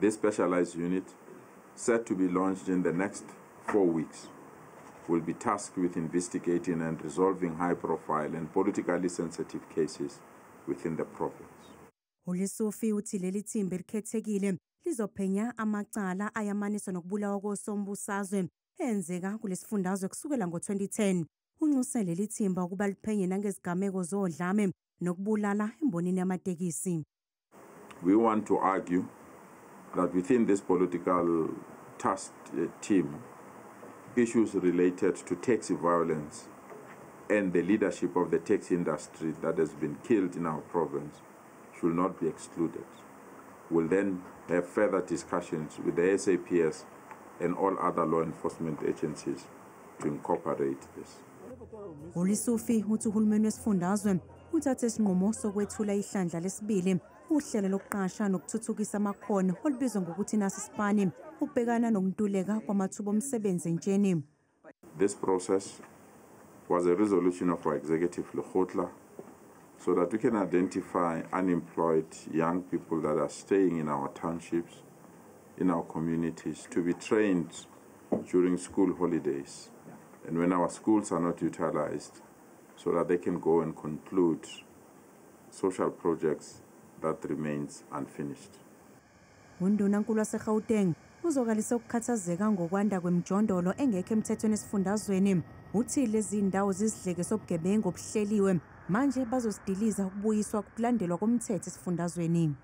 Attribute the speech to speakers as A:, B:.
A: This specialized unit, set to be launched in the next 4 weeks, will be tasked with investigating and resolving high-profile and politically sensitive cases within the province.
B: ULesufi uthi leli thimba elikhethekile lizophenya amacala ayamaniswa nokubulawa kosombusazwe enzeka kulesifundazwe kusukela ngo-2010. Unxuse leli thimba ukuba liphenye nangezigameko zodlame nokubulala embonini yamatekisi.
A: We want to argue that within this political task team, issues related to taxi violence and the leadership of the taxi industry that has been killed in our province should not be excluded. We'll then have further discussions with the SAPS and all other law enforcement agencies to incorporate this.
B: ULesufi uthi uhulumeni wesifundazwe uthathe isinqumo sokwethula ihlandla lesibili uhlelo lokuqasha nokuthuthukisa amakhono olubizwa ngokuthi Nasi Isipani ukubhekana nokuntuleka kwamathuba omsebenzi entsheni.
A: This process was a resolution of our executive Lekgotla so that we can identify unemployed young people that are staying in our townships, in our communities, to be trained during school holidays and when our schools are not utilized, so that they can go and conclude social projects that remains unfinished.
B: Undunankulu waseGauteng uzwakalise ukukhathazeka ngokwanda kwemijondolo engekho emthethweni esifundazweni. Uthi lezi ndawo ziyisidleke sobugebengu obuhleliwe, manje bazosidiliza ukubuyiswa kulandelwa komthetho esifundazweni.